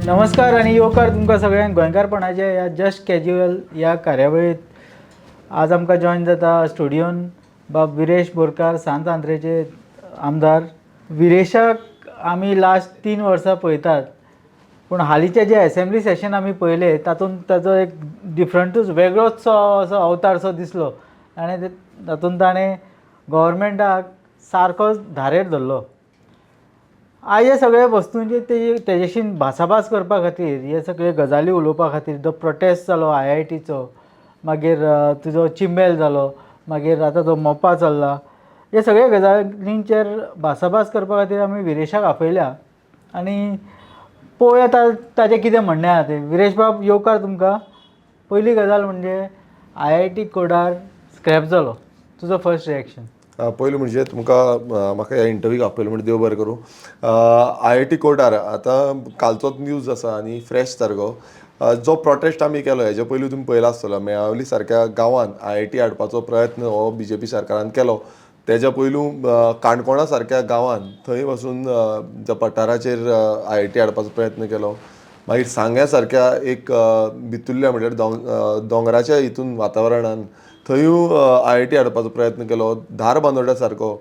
नमस्कार आनी येवकार तुमकां सगळ्यांक गोंयकारपणाचे ह्या जस्ट कॅज्युअल ह्या कार्यावळीत. आज आमकां जॉयन जाता स्टुडियोन बाब विरेश बोरकार, सांत आंद्रेचे आमदार. विरेशाक आमी लास्ट 3 वर्सां पळयतात, पूण हालींचे जे एसेंब्ली सेशन आमी पळयले, तातूंत ताजो एक डिफरंटूच, वेगळोचसो असो अवतारसो दिसलो आनी तातूंत ताणें गोवोरमेंटाक सारको धारेर धरलो. आयज हे सगळे वस्तूंचे तेजेशी भासाभास करपा खातीर, हे सगळे गजाली उलोवपा खातीर, जो प्रोटेस्ट जालो आयआयटीचो, मागीर तुजो चिंबेल जालो, मागीर आतां जो मोपा चल्ला, हे सगळे गजालींचेर भासाभास करपा खातीर आमी विरेशाक आपयल्या आनी पळोवया ताजें कितें म्हणणें आहा तें. विरेश बाब, येवकार तुमकां. पयली गजाल म्हणजे आयआयटी कोडार स्क्रॅप जालो, तुजो फर्स्ट रिएक्शन? पयलीं म्हणजे तुमकां म्हाका ह्या इंटरव्यूक आपयलें म्हण देव बरें करूं. आयआयटी कोडार आतां कालचोच न्यूज आसा आनी फ्रेश सारको. जो प्रोटेस्ट आमी केलो हेजे पयलीं तुमी पळयला आसतलो, मेळावली सारक्या गांवांत आयआयटी हाडपाचो प्रयत्न हो बीजेपी सरकारान केलो. तेज्या पयलू काणकोणा सारक्या गांवांत थंय पासून ज्या पठाराचेर आयआयटी हाडपाचो प्रयत्न केलो. मागीर सांग्या सारक्या एक भितुल्ल्या, म्हणल्यार दोंगराच्या हितून वातावरणान थंयूय आयआयटी हाडपाचो प्रयत्न केलो. धारबांदोड्या सारको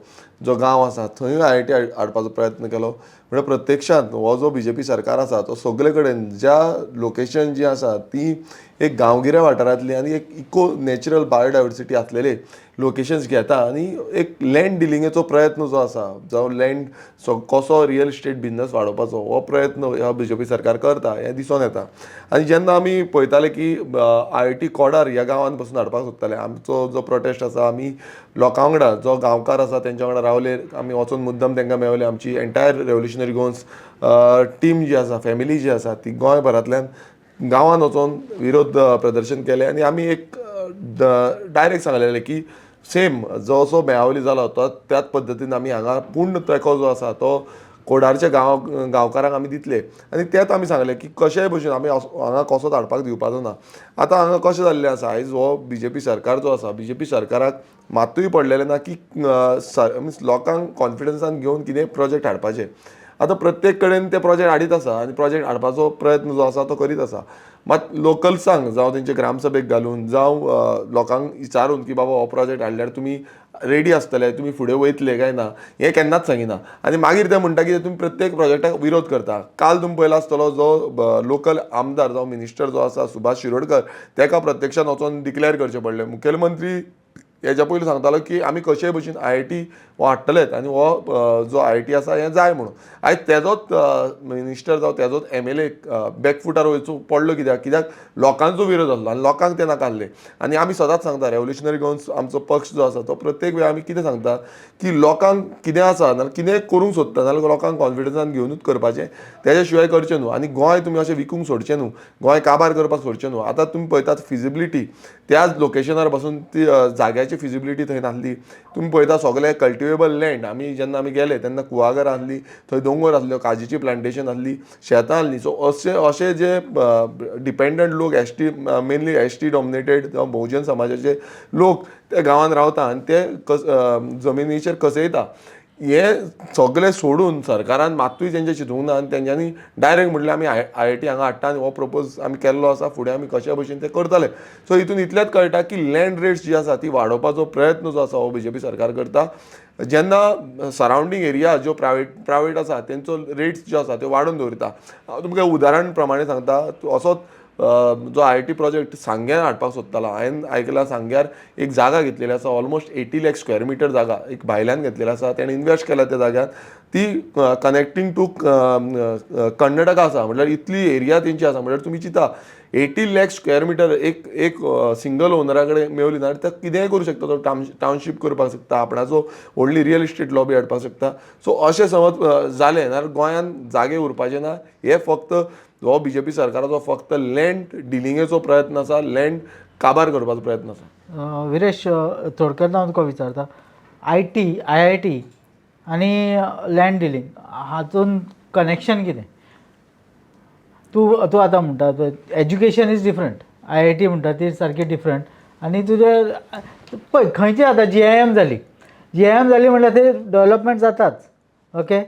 जो गांव आसा, थंयूय आयआयटी हाडपाचो प्रयत्न केलो. म्हणल्यार प्रत्यक्षांत हो जो बीजेपी सरकार आसा, तो सगळे कडेन ज्या लोकेशन जी आसा ती एक गांवगिऱ्या वाठारांतली आनी एक इको नॅचरल बायोडायवर्सिटी आसलेले लोकेशन्स घेता आनी एक लँड डिलिंगेचो प्रयत्न जो आसा, जावं लँड कसो रियल इस्टेट बिजनस वाडोवपाचो हो प्रयत्न ह्या बीजेपी सरकार करता हें दिसून येता. आनी जेन्ना आमी पळयताले की आयआयटी कोडार ह्या गांवांत पसून हाडपाक सोदताले, आमचो जो प्रोटेस्ट आसा, आमी लोकां वांगडा, जो गांवकार आसा तेंच्या वांगडा रावले, आमी वचोन मुद्दम तांकां मेवले. आमची एंटायर रेव्होल्युशनरी गोवन्स टीम जी आसा, फॅमिली जी आसा, ती गोंयभरांतल्यान गांवांत वचोन विरोध प्रदर्शन केलें आनी आमी एक डायरेक्ट सांगलेलें की सेम जसो मेळावली जालो तो त्याच पद्दतीन आमी हांगा पूर्ण तेंको जो आसा तो कोडारच्या गांवकारांक आमी दितले. आनी तेंच आमी सांगलें की कशेय भशेन आमी हांगा कसोच हाडपाक दिवपाचो ना. आतां हांगा कशें जाल्लें आसा, आयज हो बीजेपी सरकार जो आसा, बीजेपी सरकाराक मात्तूय पडलेलें ना की मिन्स लोकांक कॉन्फिडन्सान घेवन कितेंय प्रोजेक्ट हाडपाचें. आतां प्रत्येक कडेन ते प्रोजेक्ट हाडीत आसा आनी प्रोजेक्ट हाडपाचो प्रयत्न जो आसा तो करीत आसा. मात लोकल्सांक जावं तेंचे ग्रामसभेक घालून, जावं लोकांक विचारून की बाबा हो प्रोजेक्ट हाडल्यार तुमी रेडी आसतले, तुमी फुडें वयतले काय ना, हें केन्नाच सांगिना. आनी मागीर ते म्हणटा की तुमी प्रत्येक प्रोजेक्टाक विरोध करता. काल तुमी पळयला आसतलो, जो लोकल आमदार जावं मिनिस्टर जो आसा सुभाष शिरोडकर, तेका प्रत्यक्षान वचोन डिक्लेअर करचें पडलें. मुखेलमंत्री हेज्या पयलीं सांगतालो की आमी कशेय भशेन आयआयटी हो हाडटलेच आनी हो जो आयआयटी आसा हें जाय म्हणून. आयज तेजोच मिनिस्टर जावं तेजोच एमएलए बॅकफुटार वयचो पडलो. कित्याक? कित्याक लोकांचो विरोध आसलो आनी लोकांक ते नाका आसले. आनी आमी सदांच सांगता, रेव्होल्युशनरी गोवन्स आमचो पक्ष जो आसा तो प्रत्येक वेळा आमी कितें सांगता की लोकांक कितें आसा नाल्यार कितें करूंक सोदता जाल्यार लोकांक कॉन्फिडन्सान घेवनूच करपाचें, तेज्या शिवाय करचें न्हू. आनी गोंय तुमी अशें विकूंक सोडचें न्हू, गोंय काबार करपाक सोडचें न्हू. आतां तुमी पळयतात फिजिबिलिटी, त्याच लोकेशनार बसून ती जाग्याची फिजिबिलिटी थंय नासली. तुमी पळयता सगळे कल्टिवेबल लँड. आमी जेन्ना आमी गेले तेन्ना कुळागरां आसली थंय, दोंगर आसल्यो, काजीची प्लांटेशन आसली, शेतां आसलीं. सो अशे अशे जे डिपेंडंट लोक, एसटी, मेनली एसटी डॉमिनेटेड जावं बहुजन समाजाचे लोक त्या गांवांत रावता आनी ते कस जमिनीचेर कसयता. हे सगळें सोडून सरकारान मात्तूय तेंचें चिंतूंक ना आनी तेंच्यांनी डायरेक्ट म्हणलें, आमी आयआयटी हांगा हाडटा आनी हो प्रपोज आमी केल्लो आसा, फुडें आमी कशा भशेन ते करतले. सो हितून इतलेंच कळटा की लँड रेट्स जी आसा ती वाडोवपाचो प्रयत्न जो आसा हो बीजेपी सरकार करता. जेन्ना सरावंडींग एरिया ज्यो प्रायवेट आसा, तेंचो रेट्स ज्यो आसा त्यो वाडोवन दवरिता. हांव तुमकां उदाहरण प्रमाणे सांगता, असोच जो आयआयटी प्रोजेक्ट सांग्यार हाडपाक सोदतालो, हांवें आयकलां सांग्यार एक जागा घेतलेली आसा, ऑलमोस्ट 80 लॅक स्क्वेअर मिटर जागा एक भायल्यान घेतलेली आसा. तेणें इन्वेस्ट केला त्या जाग्यार. ती कनेक्टींग टू कर्नाटका आसा, म्हटल्यार इतली एरिया तेंची आसा. म्हटल्यार तुमी चिंता, 80 लॅक स्क्वेअर मिटर एक एक सिंगल ओनरा कडेन मेवली ना जाल्यार तो कितेंय करूं शकता. तो टावनशीप करपाक शकता, आपणाचो व्हडली रियल इस्टेट लॉबी हाडपाक शकता. सो अशें समज जालें जाल्यार गोंयांत जागे उरपाचे ना. हे फक्त हो बीजेपी सरकाराचो फक्त लँड डिलिंगेचो प्रयत्न आसा, लँड काबार करपाचो प्रयत्न आसा. विरेश, थोडक्यात हांव तुका विचारता, आयआयटी आनी लँड डिलींग हातून कनेक्शन कितें? तूं तूं आतां म्हणटा एज्युकेशन is different, IIT म्हणटा ती सारकी डिफरंट. आनी तुजें पळय खंयची आतां जीआयएम जाली, जीआयएम जाली म्हणल्यार ते डेवलपमेंट जाताच, ओके.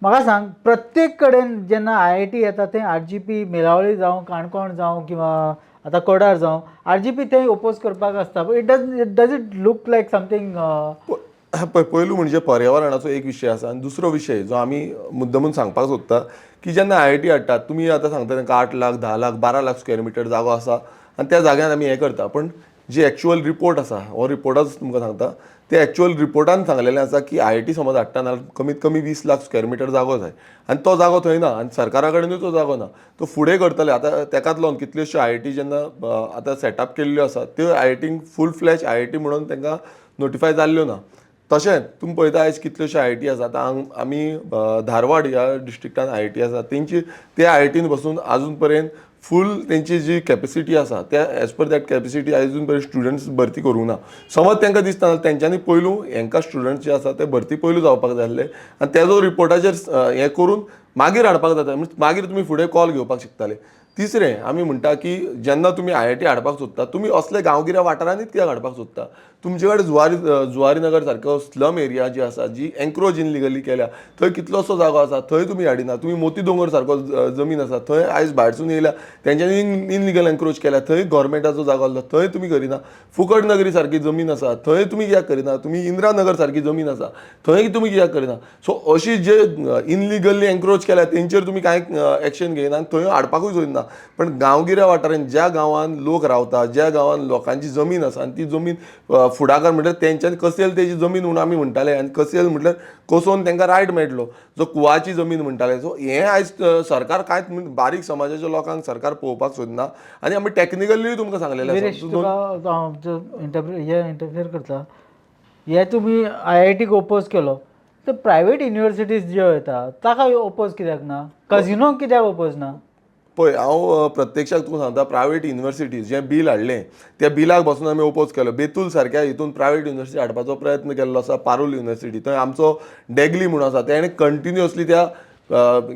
म्हाका सांग, प्रत्येक कडेन जेन्ना आयआयटी येता थंय आरजीपी, मेलावली जावं, काणकोण जावं किंवा आतां कोडार जावं, आरजीपी थंय ओपोज करपाक आसता. It does it look like something? पळय, पयलू म्हणजे पर्यावरणाचो एक विशय आसा आनी दुसरो विशय जो आमी मुद्दमून सांगपाक सोदता की जेन्ना आयआयटी हाडटात तुमी, आतां सांगता तांकां 8 लाख, 10 लाख, 12 लाख स्क्वेअर मिटर जागो आसा आनी त्या जाग्यान आमी हें करता. पण जी एक्चुअल रिपोर्ट आसा, हो रिपोर्टाच तुमकां सांगता, ते एक्चुअल रिपोर्टान सांगलेलें आसा की आयआयटी समज हाडटा नाल्यार कमीत कमी 20 लाख स्क्वेअर मिटर जागो जाय आनी तो जागो थंय ना आनी सरकारा कडेनूय तो जागो ना. तो फुडें करतले. आतां तेकाच लागून कितल्योश्यो आयआयटी जेन्ना आतां सेटअप केल्ल्यो आसा, त्यो आयआयटींक फूल फ्लॅज आयआयटी म्हणून तांकां नोटिफाय जाल्ल्यो ना. तशेंच तुमी पळयता, आयज कितल्योश्यो आयआयटी आसा. आतां आमी धारवाड ह्या डिस्ट्रिक्टान आयआयटी आसा तेंची, ते आयआयटीन बसून अजून पर्यंत फूल तेंची जी कॅपेसिटी आसा त्या एज पर that capacity अजून पर्यंत स्टुडंट्स भरती करूंक ना. समज तांकां दिसता जाल्यार तेंच्यांनी पयलू हेंकां स्टुडंट्स जे आसा ते भरती पयलू जावपाक जाय आसले आनी तेजो रिपोर्टाचेर हें करून मागीर हाडपाक जाता, म्हणजे मागीर तुमी फुडें कॉल घेवपाक शकताले. तिसरें, आमी म्हणटा की जेन्ना तुमी आयआयटी हाडपाक सोदता, तुमी असले गांवगिऱ्या वाठारांनीच कित्याक हाडपाक सोदता? तुमचे कडेन जुवारी नगर सारको स्लम एरिया जी आसा, जी एन्क्रोच इनलिगली केल्या, थंय कितलोसो जागो आसा, थंय तुमी हाडिना. तुमी मोती दोंगर सारको जमीन आसा, थंय आयज भायरसून येयल्या तेंच्यांनी इनलिगल एन्क्रोच केल्या, थंय गव्हर्मेंटाचो जागो आसलो, थंय तुमी करिना. फुकट नगरी सारकी जमीन आसा, थंय तुमी कित्याक करिना? तुमी इंदिरा नगर सारकी जमीन आसा, थंय तुमी कित्याक करिना? सो अशी जे इनलिगली एन्क्रोच केल्या तेंचेर तुमी कांय एक्शन घेयना आनी थंय हाडपाकूय सोदिना. पण गांवगिऱ्या वाठारांत, ज्या गांवांत लोक रावता, ज्या गांवांत लोकांची जमीन आसा आनी ती जमीन फुडाकार म्हटल्यार तेंच्यांनी कसेल तेजी जमीन म्हणून आमी म्हणटाले आनी कसेल म्हटल्यार कसोवन तांकां रायट मेळटलो, जो कुवाची जमीन म्हणटाले. सो हें आयज सरकार कांयच बारीक समाजाच्या लोकांक सरकार पळोवपाक सोदना आनी आमी टॅक्निकली तुमकां सांगलेलें विरेश, आसा. तुका हांव हे इंटरफियर करता. हे तुमी आयआयटीक ओपोज केलो, तर प्रायवेट युनिवर्सिटीज ज्यो येता ताका ओपोज कित्याक ना? कजिनोक कित्याक ओपोज ना? पळय, हांव प्रत्यक्षात तुका सांगता, प्रायवेट युनिवर्सिटीज जें बील हाडलें त्या बिलाक बसून आमी ओपोज केलो. बेतूल सारक्या हितून प्रायवेट युनिवर्सिटी हाडपाचो प्रयत्न केल्लो आसा, पारूल युनिवर्सिटी. थंय आमचो डेगली म्हणून आसा, तेणें कंटिन्युअसली त्या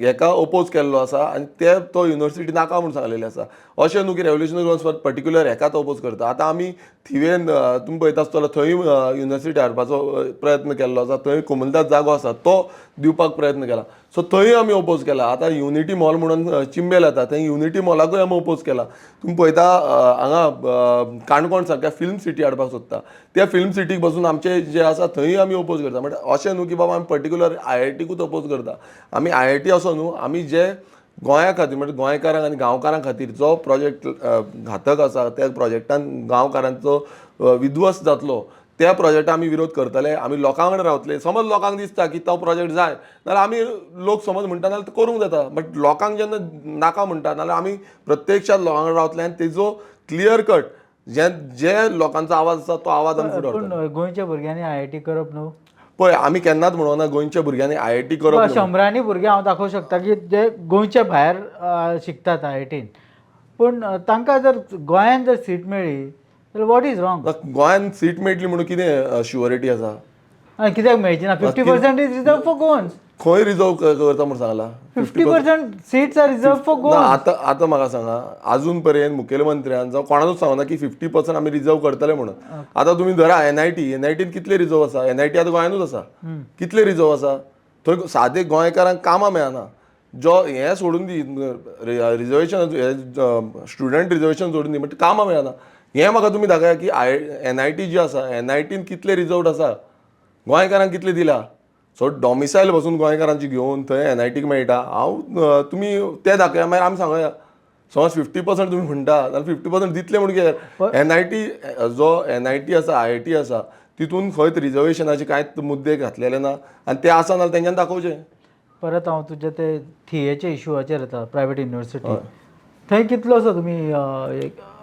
हेका ओपोज केल्लो आसा आनी ते तो युनिवर्सिटी नाका म्हूण सांगलेले आसा. अशें न्हू की revolutionary Goans for particular हेकाच oppose करता. आतां आमी थिवेन तुमी पळयता आसतलो, थंय युनिवर्सिटी हाडपाचो प्रयत्न केल्लो आसा. थंय कोमलदास जागो आसा, तो दिवपाक प्रयत्न केला, सो थंय आमी ओपोज केला. आतां युनिटी मॉल म्हणून चिंबेल येता, थंय युनिटी मॉलाकूय आमी ओपोज केला. तुमी पळयता, हांगा काणकोण सारक्या फिल्म सिटी हाडपाक सोदता, त्या फिल्म सिटीक बसून आमचे जे आसा थंय आमी ओपोज करता. म्हणल्यार अशें न्हू की बाबा आमी पर्टिक्युलर आयआयटीकूच ओपोज करता. आमी आयआयटी असो न्हू, आमी जे गोंया खातीर, म्हणजे गोंयकारांक आनी गांवकारां खातीर जो प्रोजेक्ट घातक आसा, त्या प्रोजेक्टान गांवकारांचो विध्वंस जातलो, त्या प्रोजेक्टा आमी विरोध करतले. आमी लोकां कडेन रावतले. समज लोकांक दिसता की तो प्रोजेक्ट जाय नाल्यार, आमी लोक समज म्हणटा नाल्यार करूंक जाता, बट लोकांक जेन्ना नाका म्हणटा नाल्यार आमी प्रत्यक्षात लोकां कडेन रावतले आनी तेजो क्लियर कट जे जे लोकांचो आवाज आसा तो आवाज आमी फुडें पूण व्हरतले. गोंयच्या भुरग्यांनी आयआयटी करप न्हू? पळय, आमी केन्नाच म्हणना गोंयच्या भुरग्यांनी आयआयटी करप न्हू. शंबरांनी भुरगे हांव दाखोवंक शकता की जे गोंयच्या भायर शिकतात आयआयटीन, पूण तांकां जर गोंयान जर सीट मेळ्ळी जाल्यार what is wrong? गोंयान सीट मेळटली म्हणून कितें शुअरिटी आसा? कित्याक मेळची ना? 50% is reserve for Goans. खंय रिजर्व करता म्हूण सांगला? 50% seats are reserve for ना. गोवन्स. आतां आतां म्हाका सांगा, अजून पर्यंत मुखेलमंत्र्यान जावं कोणानूच सांगना की 50% आमी रिजर्व करतले म्हणून. आतां तुमी धरा एनआयटी, एनआयटीन कितले रिजर्व आसा? एनआयटी आतां गोंयानूच आसा, कितले रिजर्व आसा? थंय सादे गोंयकारांक कामां मेळना. जो हें सोडून दी, रिजर्वेशन, स्टुडंट रिजर्वेशन सोडून दी, बट कामां मेळना. हें म्हाका तुमी दाखया की एनआयटी जी आसा, एनआयटीन कितले रिजर्वड आसा, गोंयकारांक कितले दिला? सो डॉमिसायल बसून गोंयकारांची घेवन थंय एनआयटीक मेळटा. हांव तुमी ते दाखया, मागीर आमी सांगया. समज 50% तुमी म्हणटा जाल्यार 50% दितले म्हणून कितें? एनआयटी जो एनआयटी आसा, आयआयटी आसा, तितून खंयच रिजर्वेशनाचे कांयच मुद्दे घातलेले ना आनी ते आसा नाल्यार तेंच्यान दाखोवचे. परत हांव तुज्या ते थियेच्या इशुआचेर येता. प्रायवेट युनिवर्सिटी थंय कितलोसो तुमी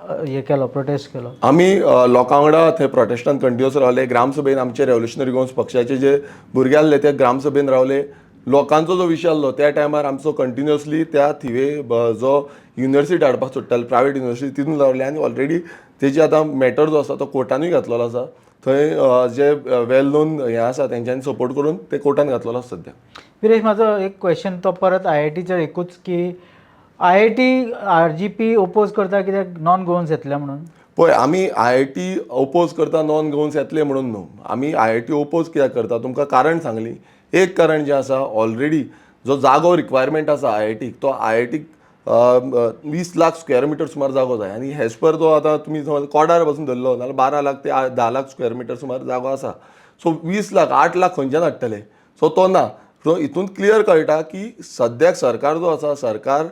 हे केलो, प्रोटेस्ट केलो? आमी लोकां वांगडा थंय प्रोटेस्टान कंटिन्युअस रावले. ग्रामसभेन आमचे रेव्होल्युशनरी गोवन्स पक्षाचे जे भुरगे आसले ते ग्रामसभेन रावले. लोकांचो जो विशय आसलो त्या टायमार आमचो कंटिन्युअसली त्या थिवे जो युनिवर्सिटी हाडपाक सोदताले, प्रायवेट युनिवर्सिटी, तितून रावले आनी ऑलरेडी तेजी आतां मॅटर जो आसा तो कोर्टानूय घातलेलो आसा. थंय जे वेल नोन हे आसा तेंच्यांनी सपोर्ट करून ते कोर्टान घातलेलो आसा सद्या. विरेश, म्हाजो एक क्वेश्चन तो परत आयआयटीचेर एकूच की आयआयटी आरजीपी ओपोज करता कित्याक? नॉन गोवन्स येतले म्हणून? पळय, आमी आयआयटी ओपोज करता नॉन गोवन्स येतले म्हणून न्हू. आमी आयआयटी ओपोज कित्याक करता, तुमकां कारण सांगली. एक कारण जें आसा, ऑलरेडी जो जागो रिक्वायरमेंट आसा I I टीक, तो I I tick 20 lakh square metre सुमार जागो जाय आनी एज पर जो आतां तुमी समज कोडार पासून धरलो जाल्यार 12 लाख ते 10 लाख स्क्वेअर मिटर सुमार जागो आसा. सो 20 लाख, 8 लाख खंयच्यान हाडटले? सो तो ना. सो हितून क्लियर कळटा की सद्याक सरकार जो आसा, सरकार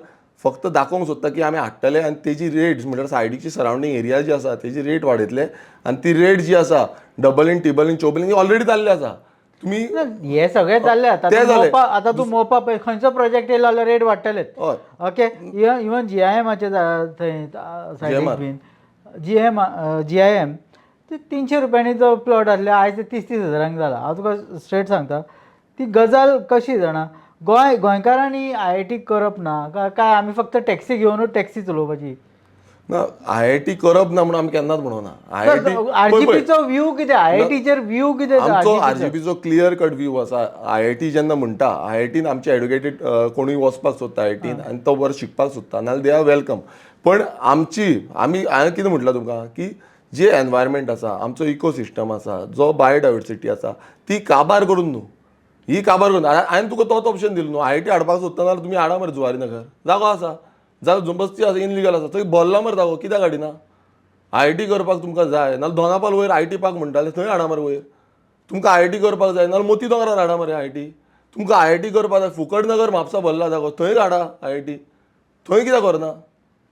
फक्त दाखोवंक सोदता की आमी हाडटले आनी तेजी रेट, म्हणल्यार सायडीची सरावंडींग एरिया जी आसा तेजी रेट वाडयतले आनी ती रेट जी आसा डबलीन, टिबलीन, चोबलीन ही ऑलरेडी जाल्ली आसा. तुमी हे सगळे जाल्ले आतां. ते तूं जाले. मोपा, आतां तूं मोपा पळय, खंयचो प्रोजेक्ट येयलो जाल्यार रेट वाडटलेच. ओके, इवन जीआयएमाचे थंय सायडीक GMR. बीन जीएम जीआयएम ते 300 रुपयांनी जो प्लॉट आसले, आयज ते 30-30 हजारांक जाला. हांव तुका स्ट्रेट सांगता, ती गजाल कशी जाणा, गोंयकारांनी I I T करप ना काय आमी फक्त टॅक्सी घेवनूच टॅक्सी चलोवपाची? ना, I I T करप ना म्हणून आमी केन्नाच म्हणूना. I I T आरजीपीचो व्यू कितें? I I टीचेर व्यू कितें? आमचो आरजीपीचो क्लियर कट व्यू आसा. I I T जेन्ना म्हणटा, I I tin आमचे एड्युकेटेड कोणूय वचपाक सोदता I I tin आनी तो बरो शिकपाक सोदता नाल्यार they are welcome. पण आमची आमी हांवें कितें म्हटलां तुमकां की जे एनवायरमेंट आसा, आमचो इकोसिस्टम आसा, जो बायोडायवर्सिटी आसा, ती काबार करून न्हू, ही काबार करून. हांवें तुका तोच ऑप्शन दिलो न्हू. I I T हाडपाक सोदता जाल्यार तुमी हाडा मरे. जुवारी नगर जागो आसा, जागो बस्ती आसा, इनलिगल आसा, थंय भरला मरे जागो, कित्याक हाडिना? I I T करपाक तुमकां जाय नाल्यार दोनापाल वयर I T park म्हणटाले, थंय हाडा मरे वयर. तुमकां I I T करपाक जाय नाल्यार मोती दोंगरार हाडा मरे I I T. तुमकां I I T करपाक जाय, फुकट नगर म्हापसा भरला जागो, थंय हाडा I I T. थंय कित्याक व्हरना?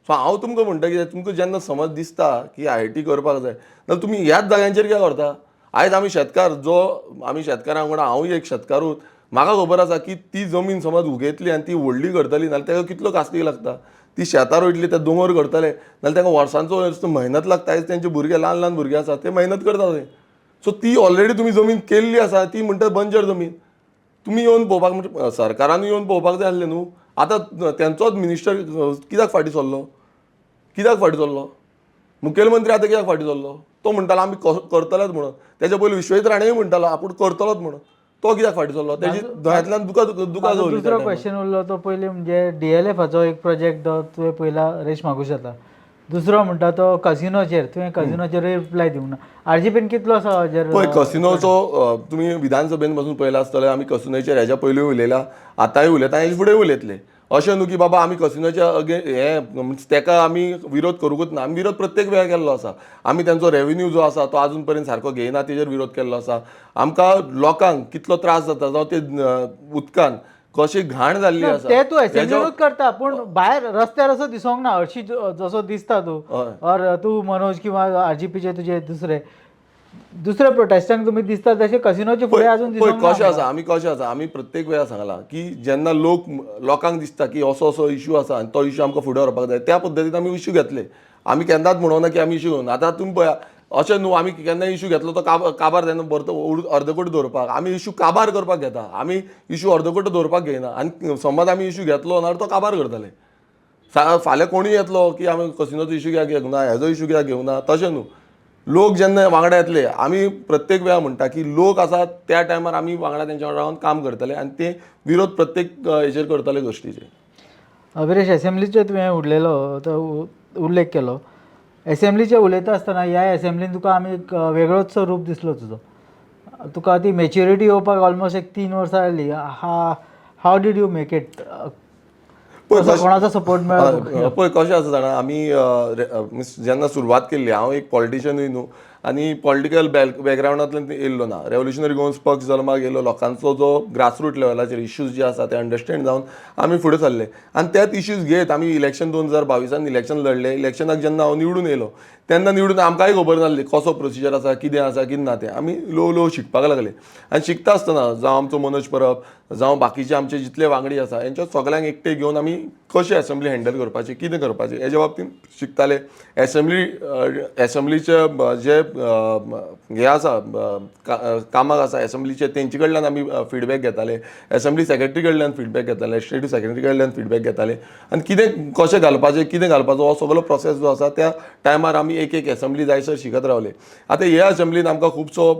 सो हांव तुमकां म्हणटा कितें, तुमकां जेन्ना समज दिसता की I I T करपाक जाय जाल्यार तुमी ह्याच जाग्यांचेर कित्याक व्हरता? आयज आमी शेतकार, जो आमी शेतकारां वांगडा, हांवूय एक शेतकारूच, म्हाका खबर आसा की ती जमीन समज उगयतली आनी ती व्हडली करतली नाल्यार ताका कितलो कास्तीक लागता. ती शेतां रोयतली, ते दोंगर करतले नाल्यार ताका वर्सांचो मेहनत लागता. आयज तेंचे भुरगे, ल्हान ल्हान भुरगे आसा, ते मेहनत करता थंय. सो ती ऑलरेडी तुमी जमीन केल्ली आसा, ती म्हणटा बंजर जमीन. तुमी येवन पळोवपाक म्हणजे सरकारानूय येवन पळोवपाक जाय आसलें न्हू. आतां तेंचोच मिनिस्टर कित्याक फाटीं सरलो? कित्याक फाटीं सरलो मुखेलमंत्री? आतां कित्याक फाटीं सरलो? तो म्हणटालो आमी करतलेच म्हणून. तेच्या पयलीं विश्वजीत राणेय म्हणटालो आपूण करतलोच म्हणून. तो कित्याक फाटीं सरलो? तेजी दोळ्यांतल्यान दुकां दुकां म्हाजो गवली. दुसरो क्वेश्चन उरलो तो पयलीं म्हणजे डीएलएफाचो एक प्रोजेक्ट जो तुवें पयला रेश मागूश जाता. दुसरो म्हणटा तो कसिनोचेर, तुवें कसिनोचेरूय रिप्लाय दिवंक ना. आरजीपीन कितलो आसा हाजेर? पळय, कसिनोचो तुमी विधानसभेन पासून पळयला आसतलें, आमी कसिनोचेर हेज्या पयलीं उलयला, आतांय उलयता, हेजे फुडें उलयतले. अशें न्हू की बाबा आमी कसिनोच्या अगे हे मीन्स तेका आमी विरोध करूंकूच ना. आमी विरोध प्रत्येक वेळार केल्लो आसा. आमी तेंचो रेवेन्यू जो आसा तो आजून पर्यंत सारको घेयना, तेजेर विरोध केल्लो आसा. आमकां लोकांक कितलो त्रास जाता, जावं ते उदकान कशी घाण जाल्ली आसा. ते तूं एसेंब्लीनूच करता, पूण भायर रस्त्यार असो दिसोंक ना हरशी जसो दिसता तूं. ऑर तूं मनोज किंवा आरजीपीचे तुजे दुसरे दुसऱ्या प्रोटेस्टांक तुमी दिसता तशें कसिनोचे फुडें अजून पळय, दिसोंक ना. कशें आसा, आमी कशें आसा, आमी प्रत्येक वेळार सांगलां की जेन्ना लोकांक दिसता की असो असो इशू आसा आनी तो इशू आमकां फुडें व्हरपाक जाय, त्या पद्दतीन आमी इशू घेतले. आमी केन्नाच म्हणोना की आमी इशू घेवन आतां तुमी पळया, अशें न्हू आमी केन्ना इशू घेतलो तो काबार जायना, भरतो अर्दकुटो दवरपाक. आमी इशू काबार करपाक घेता, आमी इशू अर्दकुटो दवरपाक घेयना. आनी समज आमी इशू घेतलो ना, तो काबार करतले. फाल्यां कोणूय येतलो की आमी कसिनोचो इशू कित्याक घेवंक ना, हेजो इशू कित्याक घेवंक ना. तशें न्हू. लोक जेन्ना वांगडा येतले, आमी प्रत्येक वेळा म्हणटा की लोक आसा त्या टायमार आमी वांगडा तेंच्या वांगडा रावन काम करतले आनी ते विरोध प्रत्येक हेजेर करतले गोश्टीचेर. विरेश, एसेंब्लीचेर तुवें उलयलो तो उल्लेख केलो. एसेंब्लीचेर उलयता आसतना ह्या एसेंब्लीन तुका आमी एक वेगळोचसो रूप दिसलो तुजो. तुका ती मॅच्युरिटी येवपाक ऑलमोस्ट एक 3 वर्सां आयली. हा, how did you make it? पळय, कोणाचो सपोर्ट मेळ्ळो तुका? पळय, कशें आसा जाणा, आमी मिन्स जेन्ना सुरवात केल्ली, हांव एक पॉलिटिशनूय न्हू आनी पॉलिटिकल बॅकग्रावंडांतल्यान येयल्लो ना. रेव्होल्युशनरी गोवन्स पक्ष जल्माक येयलो, लोकांचो जो ग्रासरूट लेवलाचेर इश्यूज जे आसा ते अंडरस्टँड जावन आमी फुडें सरले आनी त्याच इश्यूज घेत आमी इलेक्शन 2022 इलेक्शन लढले. इलेक्शनाक जेन्ना हांव निवडून येयलो, तेन्ना निवडून आमकांय खबर नासली कसो प्रोसिजर आसा, कितें आसा, कितें ना तें. आमी ल्हव ल्हव शिकपाक लागले आनी शिकता आसतना जावं आमचो मनोज परब, जावं बाकीचे आमचे जितले वांगडी आसा, हेंच्या सगल्यांक एकटे घेवन आमी कशें एसेंब्ली हँडल करपाची, कितें करपाचें हेज्या बाबतींत शिकताले. एसेंब्लीचे जे हे आसा, कामाक आसा एसेंब्लीचे, तेंचे कडल्यान आमी फिडबॅक घेताले, एसेंब्ली सेक्रेटरी कडल्यान फिडबॅक घेताले, लेजिस्लेटीव सेक्रेटरी कडल्यान फिडबॅक घेताले आनी कितें कशें घालपाचें, कितें घालपाचो, हो सगळो प्रोसेस जो आसा त्या टायमार आमी एक एक एसेंब्ली जायसर शिकत रावले. आतां ह्या एसेंब्लीन आमकां खुबसो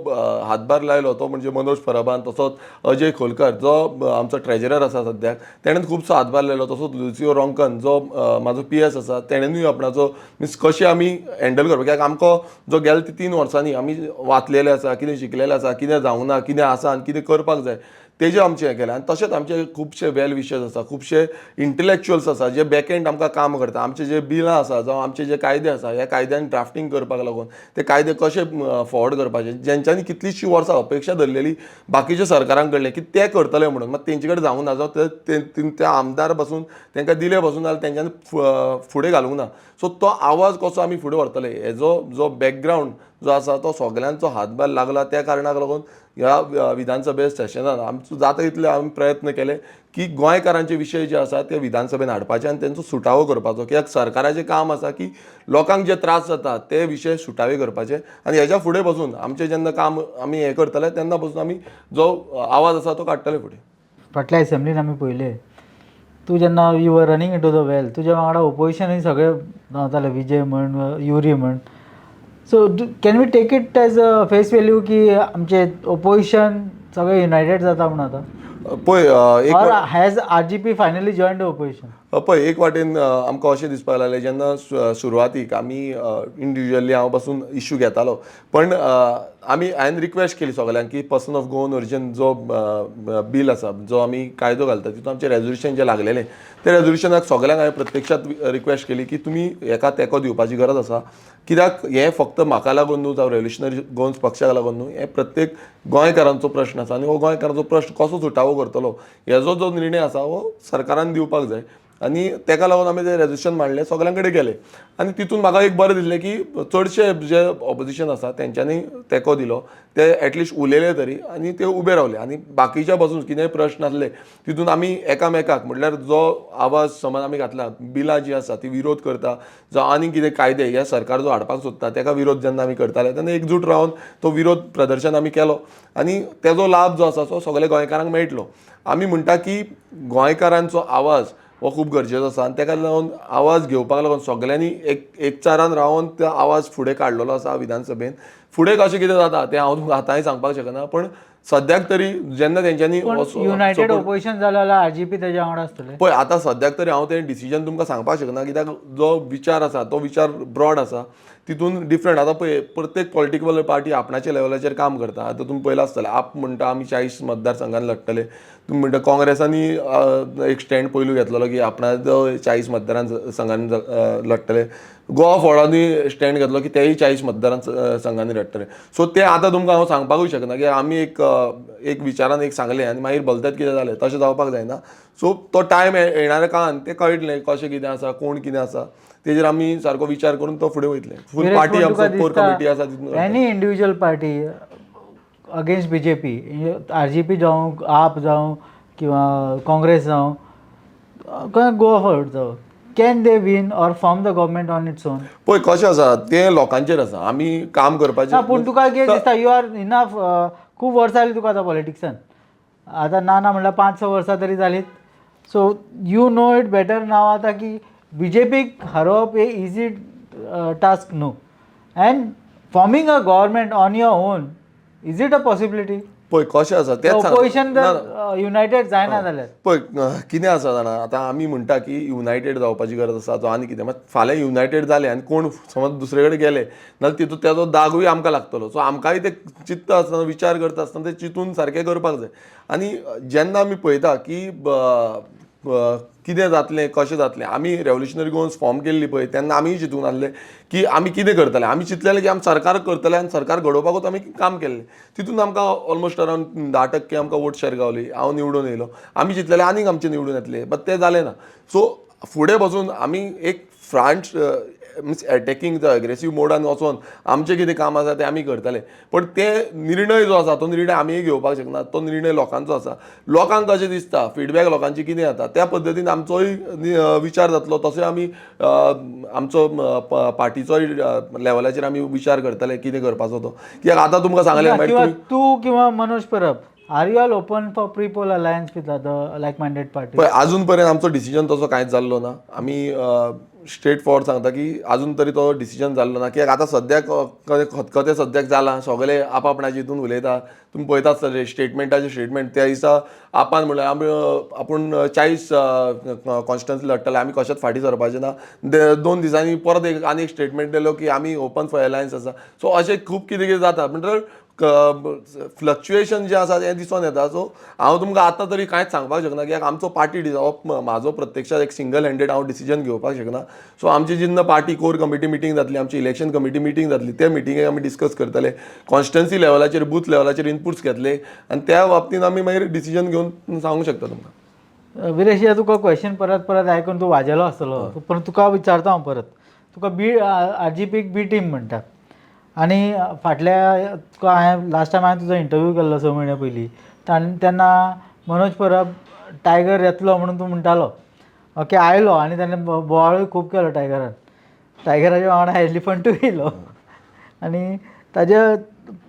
हातभार लायलो तो म्हणजे मनोज परबान, तसोच अजय खोलकर जो आमचो ट्रेजरर आसा सद्याक, तेणेन खुबसो हातभार लायलो. तसोच लुसियो रोंकन जो म्हाजो पी एस आसा, तेणेनूय आपणाचो मिन्स कशें आमी हँडल करपाक, कित्याक आमकां जो गेले ते 3 वर्सांनी आमी वाचलेले आसा, कितें शिकलेले आसा, कितें जावंक ना, कितें आसा आनी कितें करपाक जाय. तेजें आमचें हें केलें. आनी तशेंच आमचे खुबशे वेल विशर्स आसा, खुबशे इंटलेक्चुअल्स आसा जे बॅकएंड आमकां काम करता. आमचे जे बिलां आसा जावं आमचे जे कायदे आसा, ह्या कायद्यान ड्राफ्टींग करपाक लागून ते कायदे कशे फॉरवर्ड करपाचे, जेंच्यांनी कितलींशीं वर्सां अपेक्षा धरलेली बाकीच्या सरकारां कडले की ते करतले म्हणून, मात तेंचे कडेन जावंक ना. जावं ते आमदार पासून तांकां दिले पासून जाल्यार तेंच्यांनी फुडें घालूंक ना. सो तो आवाज कसो आमी फुडें व्हरतले हेजो जो बॅकग्रावंड जो आसा तो सगल्यांचो हातभार लागला. त्या कारणाक लागून ह्या विधानसभे सेशनान आमचो जाता तितले आमी प्रयत्न केले की गोंयकारांचे विशय जे आसा ते विधानसभेन हाडपाचे आनी तेंचो सुटावो करपाचो, कित्याक सरकाराचें काम आसा की लोकांक जे त्रास जाता ते विशय सुटावे करपाचे. आनी हेज्या फुडें पसून आमचें जेन्ना काम आमी हें करतले तेन्ना पसून आमी जो आवाज आसा तो काडटले फुडें. फाटल्या असेंब्लीन आमी पळयलें, तूं जेन्ना you are running into the well, तुज्या वांगडा ओपोजिशनूय सगळे धांवताले, विजय म्हण, युरी म्हण. So can we take it as a face value की आमचे ओपोजिशन सगळे युनायटेड जाता म्हणून आतां, पळय, एक or has RGP finally join the opposition? पळय, एक वाटेन आमकां अशें दिसपाक लागलें जेन्ना सुरवातीक आमी इंडिविज्युअली हांव पासून इश्यू घेतालो, पण आमी हांवें रिक्वेस्ट केली सगल्यांक की पर्सन ऑफ गोवन ओरिजन जो बील आसा, जो आमी कायदो घालता, तितून आमचें रेजोल्युशन जें लागलेलें तें रेजोल्युशनाक सगल्यांक हांवें प्रत्यक्षात रिक्वेस्ट केली की तुमी हेका तेंको दिवपाची गरज आसा, कित्याक हें फक्त म्हाका लागून न्हू जावं रेवोल्युशनरी गोवन्स पक्षाक लागून न्हू, हें प्रत्येक गोंयकारांचो प्रश्न आसा. आनी हो गोंयकारांचो प्रश्न कसो सुटावो करतलो हेजो जो निर्णय आसा हो सरकारान दिवपाक जाय. आनी तेका लागून आमी तें रेजोल्युशन मांडलें, सगल्यां कडेन गेले आनी तितून म्हाका एक बरें दिसलें की चडशे जे ऑपोजिशन आसा तेंच्यांनी तेंको दिलो, ते एटलिस्ट उलयले तरी आनी ते उबे रावले. आनी बाकीच्या पासून कितेंय प्रश्न आसले तितून आमी एकामेकाक, म्हटल्यार जो आवाज समज आमी घातला, बिलां जीं आसा ती विरोध करता जावं आनी कितें कायदे हे सरकार जो हाडपाक सोदता तेका विरोध जेन्ना आमी करताले तेन्ना एकजूट रावन तो विरोध प्रदर्शन आमी केलो आनी तेजो लाभ जो आसा तो सगल्या गोंयकारांक मेळटलो. आमी म्हणटा की गोंयकारांचो आवाज हो खूब गरजेचो आसा आनी तेका लागून आवाज घेवपाक लागून सगल्यांनी एक एकचारान रावन तो आवाज फुडें काडलेलो आसा विधानसभेन. फुडें कशें कितें जाता तें हांव तुमकां आतांय सांगपाक शकना, पण सद्याक तरी जेन्ना तेंच्यांनी पण युनायटेड ओपोजिशन जालें जाल्यार आरजीपी तेज्या वांगडा आसतले? पळय, आतां सद्याक तरी हांव तें डिसिजन तुमकां सांगपाक शकना, कित्याक जो विचार आसा तो विचार ब्रॉड आसा, तितून डिफरंट. आतां पळय, प्रत्येक पॉलिटिकल पार्टी आपणाच्या लेवलाचेर काम करता. आतां तुमी पळयलां आसतलें, आप म्हणटा आमी 40 मतदारसंघान लडटले, तुमी म्हणटा काँग्रेसांनी एक स्टँड पयलू घेतलेलो की आपणाचो 40 मतदारां संघान लडटले, गोवा फॉरवर्डांनी स्टँड घेतलो की तेय 40 मतदारां संघांनी लडटले. सो ते आतां तुमकां हांव सांगपाकूय शकना की आमी एक विचारान एक सांगलें आनी मागीर भलतेंच कितें जालें, तशें जावपाक जायना. सो तो टायम येणाऱ्या काळान तें कळटलें कशें कितें आसा, कोण कितें आसा, तेजेर आमी सारको विचार करून तो फुडें वयतले. फूल पार्टी आमचो कोर कमिटी आसा तितून. Any individual party against BJP, RGP जावं, आप जावं किंवा काँग्रेस जावं, गोवा फॉरवर्ड जावं, can they win or form the government on its own? पळय, कशें आसा तें लोकांचेर आसा, आमी काम करपाचें. ना, पूण तुका कितें दिसता, you are enough, खूब वर्सां जालीं तुका आतां पॉलिटिक्सान, आतां ना ना म्हणल्यार 5-6 वर्सां तरी जालीं. So you know it better now आतां की बीजेपीक हारोवप हे इजी टास्क न्हू, and forming a government on your own, is it a possibility? पळय कशें आसा तेंच सांग. ओपोजिशन ना, ना. जर युनायटेड जायना जाल्यार. पळय, कितें आसा जाणा, आतां आमी म्हणटा की युनायटेड जावपाची गरज आसा जावं आनी कितें, मात फाल्यां युनायटेड जाले आनी कोण समज दुसरे कडेन गेले नाल्यार तितून तेजो दागूय आमकां लागतलो. सो आमकांय ते चिंतता आसतना, विचार करता आसतना ते चिंतून सारकें करपाक जाय. आनी जेन्ना आमी पळयता की कितें जातलें, कशें जातलें, आमी रेवोल्युशनरी गोवन्स फॉर्म केल्ली पळय तेन्ना आमीय चिंतूंक नासले की आमी कितें करतले. आमी चिंतलेले की आमी सरकार करतले आनी सरकार घडोवपाकूच आमी काम केल्लें. तितून आमकां ऑलमोस्ट अरावंड 10% आमकां वोट शेअर गावली, हांव निवडून येयलो. आमी चिंतलेले आनीक आमचे निवडून येतले, बट तें जालें ना. सो फुडें बसून आमी एक फ्रंट मिन्स एटॅकींग जो एग्रेसीव मोडान वचोन आमचें कितें काम आसा तें आमी करतले, पण ते निर्णय जो आसा तो निर्णय आमी घेवपाक शकना, तो निर्णय लोकांचो आसा. लोकांक कशें दिसता, फिडबॅक लोकांची कितें जाता, त्या पद्दतीन आमचोय विचार जातलो. तसोय आमी आमचो पार्टीचोय लेवलाचेर आमी विचार करतले कितें करपाचो तो, कित्याक आतां तुमकां सांगलें मागीर किंवा तूं किंवा मनोज परब, are you all open for pre poll alliance with other like minded party? पळय, अजून पर्यंत आमचो डिसिजन तसो कांयच जाल्लो ना. आमी स्ट्रेट फॉरवर्ड सांगता की अजून तरी तो डिसिजन जाल्लो ना, कित्याक आतां सद्याक खतखतें सद्याक जालां, सगळे आपआपणाचे हितून उलयता. तुमी पळयता आसतले स्टेटमेंटाचे स्टेटमेंट. त्या दिसा आपान म्हणल्यार आमी आपूण 40 कॉन्स्टिट्युएन्सी लडटले, आमी कशेंच फाटीं सरपाचें ना. 2 दिसांनी परत एक आनी एक स्टेटमेंट दिलो की आमी ओपन फॉर अलायन्स आसा. सो अशें खूब कितें कितें जाता म्हणटर. फ्लक्च्युएशन जें आसा तें दिसून येता. सो हांव तुमकां आतां तरी कांयच सांगपाक शकना, कित्याक आमचो पार्टी म्हाजो प्रत्यक्षात एक सिंगल हँडेड हांव डिसिजन घेवपाक शकना. सो आमची जेन्ना पार्टी कोर कमिटी मिटींग जातली, आमची इलेक्शन कमिटी मिटींग जातली, त्या मिटिंगेक आमी डिस्कस करतले, कॉन्स्टिट्युएन्सी लेवलाचेर, बूथ लेवलाचेर इनपुट्स घेतले आनी त्या बाबतीन आमी मागीर डिसिजन घेवन सांगूंक शकता तुमकां. विरेश, हे तुका क्वेश्चन परत परत आयकून तूं वाजेलो आसतलो, पूण तुका विचारता हांव परत. तुका बी आरजीपीक बी टीम म्हणटात आनी फाटल्या तुका हांवें लास्ट टायम हांवें तुजो इंटरव्यू केल्लो 6 म्हयन्या पयलीं, तेन्ना मनोज परब टायगर येतलो म्हणून तूं म्हणटालो. ओके, आयलो आनी ताणें बोवाळूय खूब केलो टायगरान. टायगराच्या वांगडा एलिफंटूय येयलो आनी ताजे.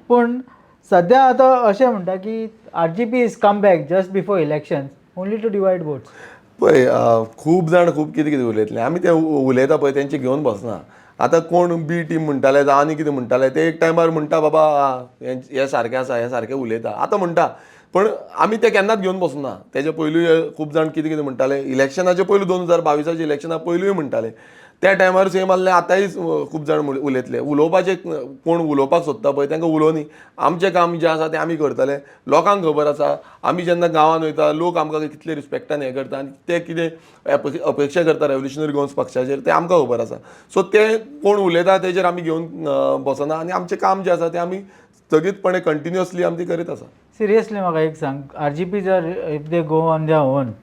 पूण सद्या आतां अशें म्हणटा की RGP is come back just before election only to divide votes. पळय, खूब जाण खूब कितें कितें उलयतले. आमी ते उलयता पळय तेंचे घेवन बसना. आतां कोण बी टीम म्हणटाले जावं आनी कितें म्हणटाले, ते एक टायमार म्हणटा, बाबा हें सारकें आसा, हें सारकें उलयता आतां म्हणटा, पण आमी ते केन्नाच घेवन बसना. तेजे पयलूय खूब जाण कितें कितें म्हणटाले. इलेक्शनाचे पयलू, 2022च्या इलेक्शना पयलूय म्हणटाले. त्या टायमार सेम आहले. आतांय खूब जाण उलयतले. उलोवपाचें, कोण उलोवपाक सोदता पळय तांकां उलोवनी. आमचें काम जें आसा तें आमी करतले. लोकांक खबर आसा, आमी जेन्ना गांवांत वयता, लोक आमकां कितले रिस्पेक्टान हें करता आनी ते कितें अपेक्षा करता रेवोल्युशनरी गोवन्स पक्षाचेर, तें आमकां खबर आसा. सो ते कोण उलयता तेजेर आमी घेवन बसना आनी आमचें काम जें आसा तें आमी स्थगीतपणे कंटिन्युअसली आमी ती करीत आसा. सिरियसली म्हाका एक सांग, आरजीपी जर if they go on their own,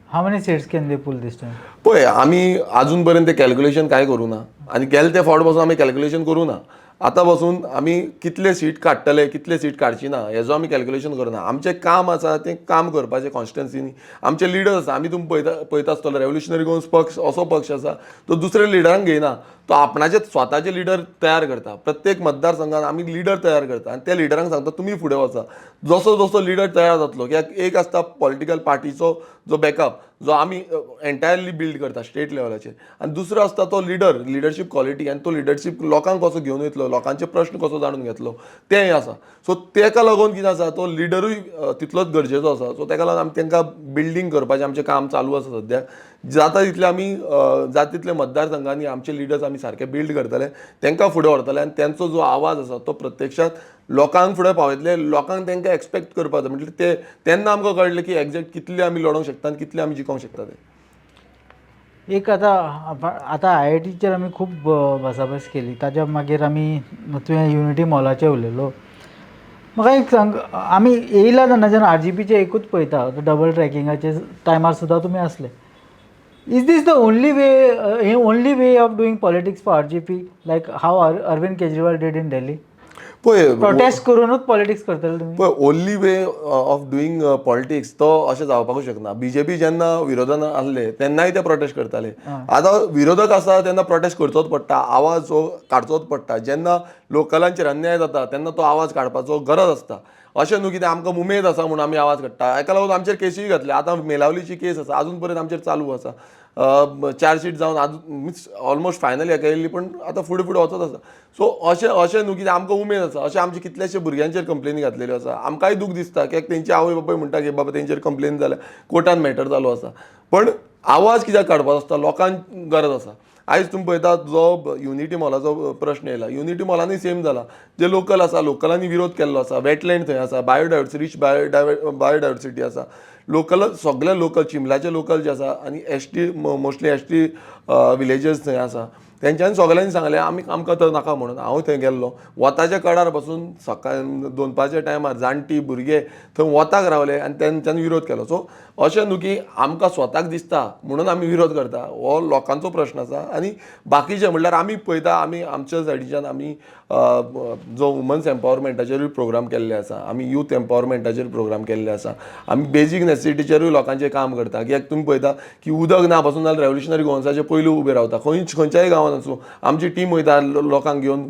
how many seats can they pull this time? पळय, आमी अजून पर्यंत ते कॅल्क्युलेशन कांय करूं ना आनी गेले ते फावट पासून आमी कॅल्क्युलेशन करूं ना. आतां पासून आमी कितले सीट काडटले, कितले सीट काडची ना, हेजो आमी कॅल्क्युलेशन करना. आमचें काम आसा तें काम करपाचें. कॉन्स्टिट्युएन्सीनी आमचे लिडर्स आसा. आमी तुमी पळयता पळयता आसतलो, रेवोल्युशनरी गोवन्स पक्ष असो पक्ष आसा, तो दुसऱ्या लिडरांक घेयना, तो आपणाचे स्वताचे लिडर तयार करता. प्रत्येक मतदारसंघात आमी लिडर तयार करता आनी त्या लिडरांक सांगता, तुमी फुडें वचा. जसो जसो लिडर तयार जातलो, कित्याक एक आसता पॉलिटिकल पार्टीचो जो बॅकअप जो आमी एंटायरली बिल्ड करता स्टेट लेवलाचेर आनी दुसरो आसता तो लिडर, लिडरशीप क्वॉलिटी आनी तो लिडरशीप लोकांक कसो घेवन वयतलो, लोकांचे प्रश्न कसो जाणून घेतलो, तें आसा. सो तेका लागून कितें आसा, तो लिडरूय तितलोच गरजेचो आसा. सो तेका लागून आमी तांकां बिल्डींग करपाचें आमचें काम चालू आसा सद्याक. जाता तितले आमी जाता तितले मतदारसंघांनी आमचे लिडर्स आमी सारके बिल्ड करतले, तांकां फुडें व्हरतले आनी तेंचो जो आवाज आसा तो प्रत्यक्षात लोकांक फुडें पावयतले. लोकांक तांकां एक्सपेक्ट करपाक जाय, म्हटल्यार ते तेन्ना आमकां कळटलें की एग्जॅक्ट कितले आमी लडोंक शकता आनी कितले आमी जिखोंक शकता ते. एक आतां आतां आयआयटीचेर आमी खूब भासाभास केली. ताच्या मागीर आमी तुवें युनिटी मॉलाचेर उलयलो. म्हाका एक सांग, आमी येयला तेन्नाच्यान आरजीपीचें एकूच पळयता, डबल ट्रॅकिंगाचे टायमार सुद्दां तुमी आसले. Is this the only way of doing politics for RGP, like how Arvind Kejriwal did in Delhi? पळय, प्रोटेस्ट करूनूच पॉलिटिक्स करतले तुमी? पळय, only way of doing politics तो अशें जावपाकूच शकना. बीजेपी जेन्ना विरोधान आसले तेन्नाय ते प्रोटेस्ट करताले. आतां विरोधक आसा तेन्ना प्रोटेस्ट करचोच पडटा, आवाज हो काडचोच पडटा. जेन्ना लोकलांचेर अन्याय जाता तेन्ना तो आवाज काडपाचो गरज आसता. अशें न्हू कितें आमकां उमेद आसा म्हणून आमी आवाज काडटा. हेका लागून आमचेर केसीय घातले. आतां मेलावलीची केस आसा, आजून पर्यंत आमचेर चालू आसा. चार्जशीट जावन आजून मिन्स ऑलमोस्ट फायनल हेका येयल्ली, पण आतां फुडें फुडें वचत आसा. सो अशें अशें न्हू कितें आमकां उमेद आसा अशें. आमचे कितलेशे भुरग्यांचेर कंप्लेनी घातलेल्यो आसा. आमकांय दूख दिसता, कित्याक तेंचे आवय बापूय म्हणटा की बाबा तेंचेर कंप्लेन जाल्या, कोर्टान मॅटर चालू आसा. पण आवाज कित्याक काडपाचो आसता? लोकांक गरज आसा. आयज तुमी पळयतात, जो युनिटी मॉलाचो प्रश्न येयला, युनिटी मॉलानूय सेम जाला. जे लोकल आसा, लोकलांनी विरोध केल्लो आसा. वेटलँड थंय आसा, बायोडायवर्सिटी, रिच बायोडायवर्सिटी आसा. लोकल, सगळे लोकल, चिंबलाचे लोकल जे आसा आनी ST, mostly ST villages थंय आसा, तेंच्यांनी सगल्यांनी सांगलें आमी आमकां तो नाका म्हणून. हांव थंय गेल्लो, वताच्या कडार पासून सकाळ दोनपारच्या टायमार जाणटी भुरगे थंय वताक रावले आनी तेंच्यांनी विरोध केलो. सो अशें न्हू की आमकां स्वताक दिसता म्हणून आमी विरोध करता. हो लोकांचो प्रश्न आसा. आनी बाकीचे म्हणल्यार आमी पळयता, आमी आमच्या सायडीच्यान आमी जो वुमन्स एम्पावरमेंटाचेरूय प्रोग्राम केल्ले आसा, आमी यूथ एम्पावरमेंटाचेर प्रोग्राम केल्ले आसा, आमी बेजीक नेसेसिटीचेरूय लोकांचें काम करता. कित्याक तुमी पळयता की उदक ना पासून जाल्यार रेवोल्युशनरी गोवन्साचे पयलू उबे रावता. खंय खंयच्याय गांवांत आसूं, आमची टीम वयता लोकांक घेवन.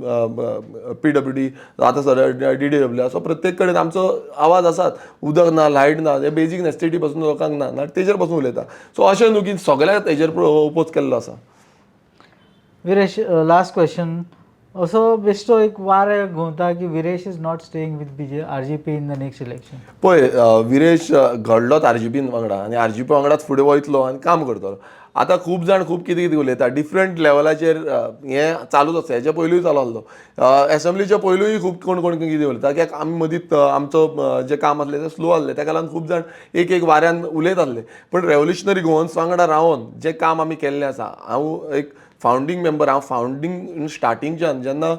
पीडब्ल्यूडी, आतां सर डीडब्ल्यू, असो प्रत्येक कडेन आमचो आवाज आसात. उदक ना, लायट ना, हे बेजीक नेसेसिटी पासून लोकांक ना ना, तेजेर पासून उलयता. सो अशें न्हू की सगळ्याक हेजेर ओपोज केल्लो आसा. Viresh, last question. असो बेश्टो एक वारें घुंवता की Viresh is not staying with BJ RGP in the next election. पळय, विरेश घडलोच आरजीपीन वांगडा आनी आरजीपी वांगडाच फुडें वयतलो आनी काम करतलो. आतां खूब जाण खूब कितें कितें उलयता डिफरंट लेवलाचेर. हें चालूच आसा, हेच्या पयलूय चालू आसलो, एसेंब्लीच्या पयलूय खूब कोण कोण कितें उलयता, कित्याक आमी मदींच आमचो जें काम आसलें तें स्लो आसलें, तेका लागून खूब जाण एक एक वाऱ्यान उलयत आसले. पण रेवोल्युशनरी गोवन्स वांगडा रावन जें काम आमी केल्लें आसा, हांव एक फावंडींग मेंबर, हांव फावंडींग स्टार्टिंगच्यान जेन्ना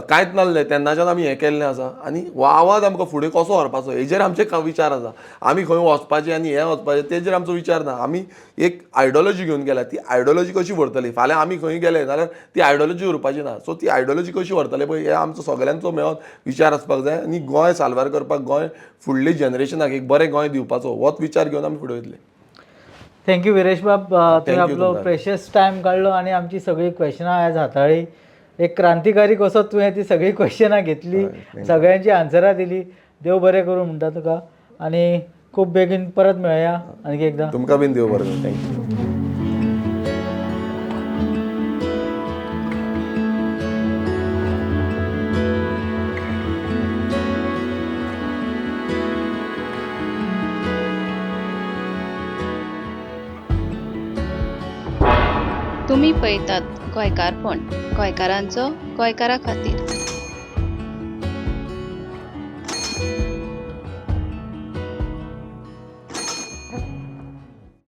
कांयच नासलें तेन्नाच्यान आमी हें केल्लें आसा. आनी हो आवाज आमकां फुडें कसो व्हरपाचो हेजेर आमचे विचार आसा. आमी खंय वचपाचें आनी हें वचपाचें तेजेर आमचो विचार ना. आमी एक आयडियोलॉजी घेवन गेल्या, ती आयडियोलॉजी कशी व्हरतली, फाल्यां आमी खंय गेले जाल्यार ती आयडियोलॉजी उरपाची ना. सो ती आयडियोलॉजी कशी व्हरतले पळय हे आमचो सगळ्यांचो मेळोन विचार आसपाक जाय. आनी गोंय साल्वार करपाक, गोंय फुडले जनरेशनाक एक बरें गोंय दिवपाचो होच विचार घेवन आमी फुडें वयतले. Thank you Viresh बाब, तुवें Thank you आपलो तुमकां. प्रेशियस टायम काडलो आनी आमची सगळीं क्वेशनां आयज हाताळ्ळी. एक क्रांतिकारी कसो तुवें ती सगळीं क्वेशनां घेतली, सगळ्यांची आन्सरां दिली. देव बरें करूं म्हणटा तुका आनी खूब बेगीन परत मेळया आणखी एकदां. तुमकां बीन देव बरें करूं. Thank you. तुमी पळयतात गोंयकारपण, गोंयकारांचो गोंयकारा खातीर.